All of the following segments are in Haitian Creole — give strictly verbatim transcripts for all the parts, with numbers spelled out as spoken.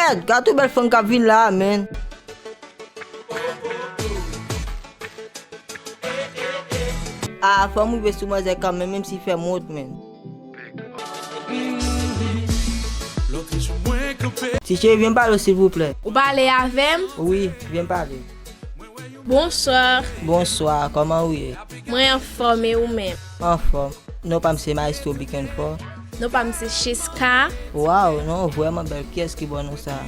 Gad, gad yon bèl fanm k ap vin la a, menn. A, fò m rive sou manzè kanmenm, menm si fè m wont, menn. Ti cheri, vin pale w, silvouplè. Ou pale avè m? Wi, vin pale. Bonswa. Bonswa, kòman ou ye? Mwen anfòm, e ou menm? Anfòm. Non pa m se Maestro Big and Four. Non pa m se Chiska. Waw, non, vrèman bèl. Kiyès ki ba w non sa a?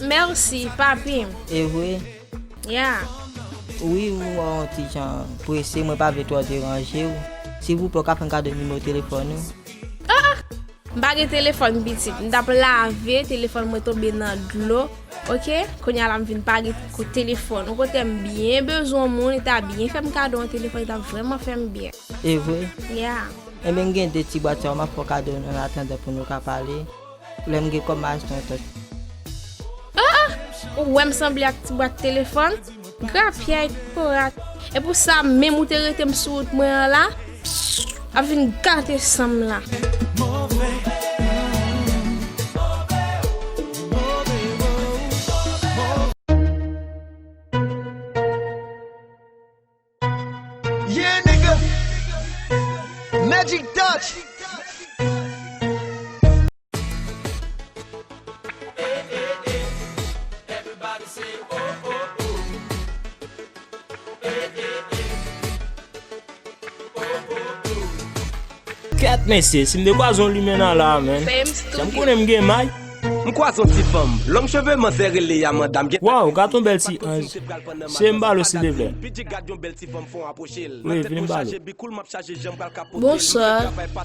Mèsi, papi m. E vre? Yeah. Wi, m wè w yon ti jan prese, mwen pa vle twò deranje w. Silvouplè, w ka fè m kado nimewo telefòn ou? Ah! M pa gen telefòn, pitit. M t ap lave, telefòn mwen tonbe nan dlo. Oke? Kounye a la, m vin pa gen ko-, telefòn. Yon kote m byen bezwen moun, li ta byen fè m kado yon telefòn, li ta vrèman fè m byen. E vre? Yeah. Enben, m gen de ti bwat sa yo, m ap fè w kado nan atandan pou nou ka pale. Lè m gen kòb, m a achte yon tòch. Ah, ah! Ou wè m sanble ak ti bwat telefòn? Grapyay, korat. E pou sa menm ou te rete m sou wout mwen an la, ap vin gate san m la. Yeah, nigga. Magic Touch. Kèt mesye, si m te kwaze yon limena la a, menn. Jan m konnen m gen may. M kwaze yon ti fanm, long cheve, manzè rele Amanda, m gen... Waw, gad yon bèl ti anj. Se m balo, silvouplè. Wi, vin m balo. Bonswa.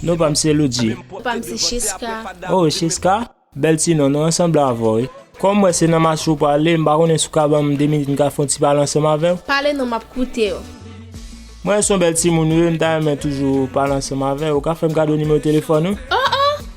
Non pa m se Loudji. Non pa m se Chiska. Oh, Chiska? Bèl ti non, nou ansanm la avè w, wi. Kòm m wè se nan mache w prale, m pa konnen si w ka ban m de minit m ka fè yon ti pale ansanm avè w. Pale non, m ap koute w. Mwen se yon bèl timoun, wi, m ta renmen toujou pale ansanm avè w. Ou ka fè m kado nimewo telefòn ou? Oh, oh!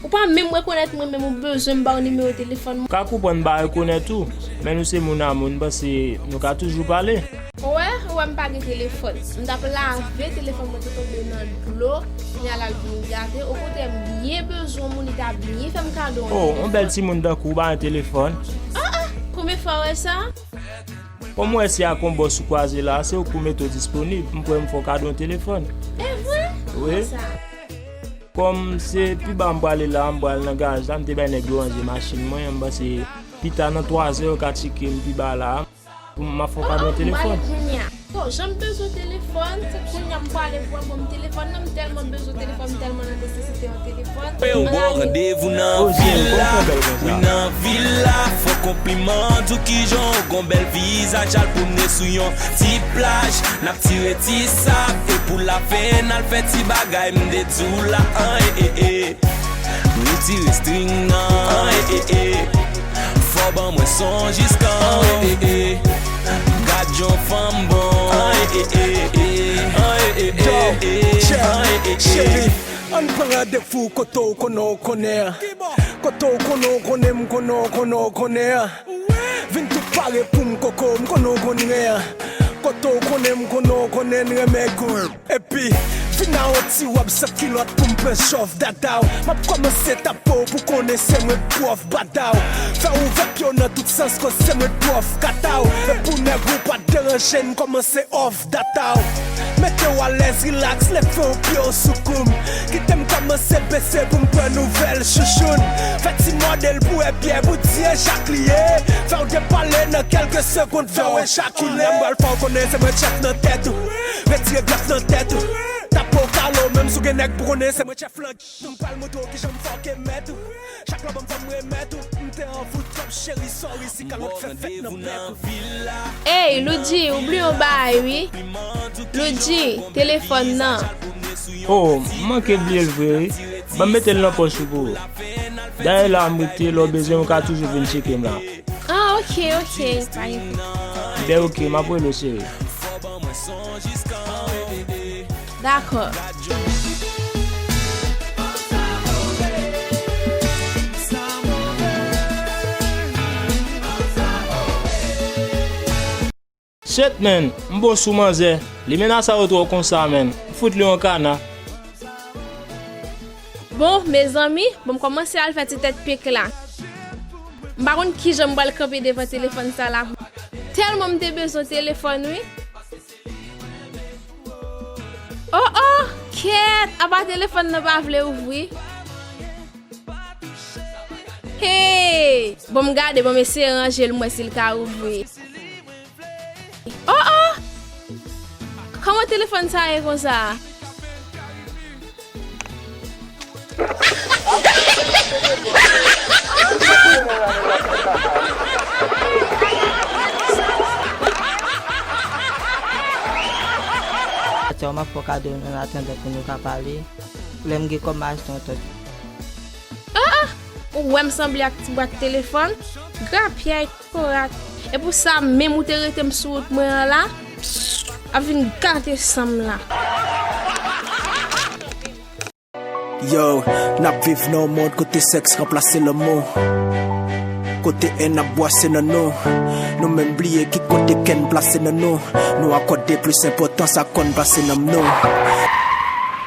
Ou pa menm rekonèt mwen, menm ou bezwen m ba w nimewo telefòn mwen? M ka konprann m pa rekonèt ou, men nou se moun a moun, m panse nou ka toujou pale. Ou wè, ou wè m pa gen telefòn. M t ap lave, telefòn mwen te tonbe nan dlo. Kounye a la l vin gate. Okontrè, m byen bezwen moun, li ta byen fè m kado yon telefòn. Oh, yon bèl timoun tankou w pa gen telefòn? Ah, ah! Konbyen fwa w wè sa? Kòm w wè se ak yon bòs ou kwaze la, se ou k pou mete w disponib. M kwè m fè w kado yon telefòn. E vre? Wi. Kòman sa? Kòm se pi ba m prale la, m pral nan garaj la, m te bay nèg yo ranje machin mwen, m panse pita nan twazè yo ka tcheke m pi ba la. M ap fè w kado yon telefòn. Oh, oh, m prale kounye a. Bon, jan m bezwen telefòn, se kounye a m prale pou w ban m telefòn nan, m tèlman bezwen telefòn, m tèlman nan nesesite yon telefòn. Yo ba w randevou nan vil la, wi, nan vil la. Fò konpliman di w kijan w gon bèl vizaj, al pwomne sou yon ti plaj. N ap tire ti sab, e pou lapen n al fè ti bagay, m te di w la, an, e, e, e. Retire string nan, an, e, e, e. Fò ban mwen son jiskan, an, e, e, e. Gad yon fanm bon, an, e, e, e, e. An, e, e, e, e. An, e, e, e. Cheri, ann pran randevou kote w konnen w konnen an. Kote w konnen w konnen m konnen w konnen w konnen an. Vin tou pare pou m koko, m konnen w konn ren an. Kote w konnen m konnen w konnen n renmen kou. Epi, vin a yon ti wòb san kilòt pou m pran chòf dada w. M ap kòmanse tape w pou konnen se mwen k pwòf bada w. Fè w ouvè pye w nan tout sans koz se mwen k pwòf kata w. E pou nèg ou pa t deranje n kòmanse off data w. Mete w alèz, rilaks, leve w pye w sou kou m. Kite m kòmanse bese pou m pran nouvèl chouchou n. Fè ti mòde l pou wè pyè Boudye jak li ye. Fè w depale nan kèlke segonn, fè w ejakile. Kounye a m pral fè w konnen se mwen chèf nan tèt ou. Retire glòf nan tèt ou. Tape w kale w, menm si w gen nèg pou konnen se mwen chèf lan. M pral montre w kijan m fòke mèt ou. Chak lè w ban m fanm remèt ou. M te anvi w twòp cheri, sorry si kalòt fè fèt nan bèk ou. Ey, Loudji, ou bliye yon bagay, wi. Loudji, telefòn nan. Oh, m manke bliye l vre, wi. Ban m mete l nan pòch ou pou ou. Dayè la m rete, lè w bezwen m, ou ka toujou vin tcheke m la. Ah, ok, ok, pa gen pwoblèm. Ben, ok, m ap rele w, cheri. Dakò. Shit, man, m bon sou manzè. Limena sa yo twò konsa, man. M fout li yon kana. Bon, mezanmi, bon, m kòmanse al fè ti tèt pik la. M pa konn kijan m pral kanpe devan telefòn sa la. Tèlman m te bezwen telefòn, wi. Oh, oh, kèt, apa telefòn nan pa vle ouvri. Hey! Bon, m gade, bon, m eseye ranje l, m wè si l ka ouvri. Oh, oh! Kòman telefòn sa ye konsa? Atè, m ap fè w kado an atandan pou nou ka pale. Lè m gen kòb, m a achte yon tòt. Ah, ah! Ou wè m sanble ak ti bwat telefòn? Grapyay korat. E pou sa menm ou te rete m sou wout mwen an la? Ap vin gate san m la. Yo, n ap viv nan yon mond kote sèks ranplase lanmou. Kote èn ap bwase nan nou. Nou menm bliye ki kote kè n plase nan nou. Nou akòde plis enpòtans a kò n pase nanm nou.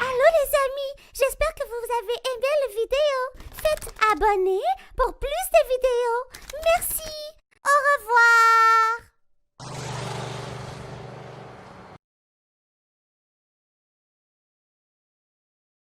Allô les amis, j'espère que vous avez aimé la vidéo. Faites abonner pour plus de vidéos. Merci. Au revoir.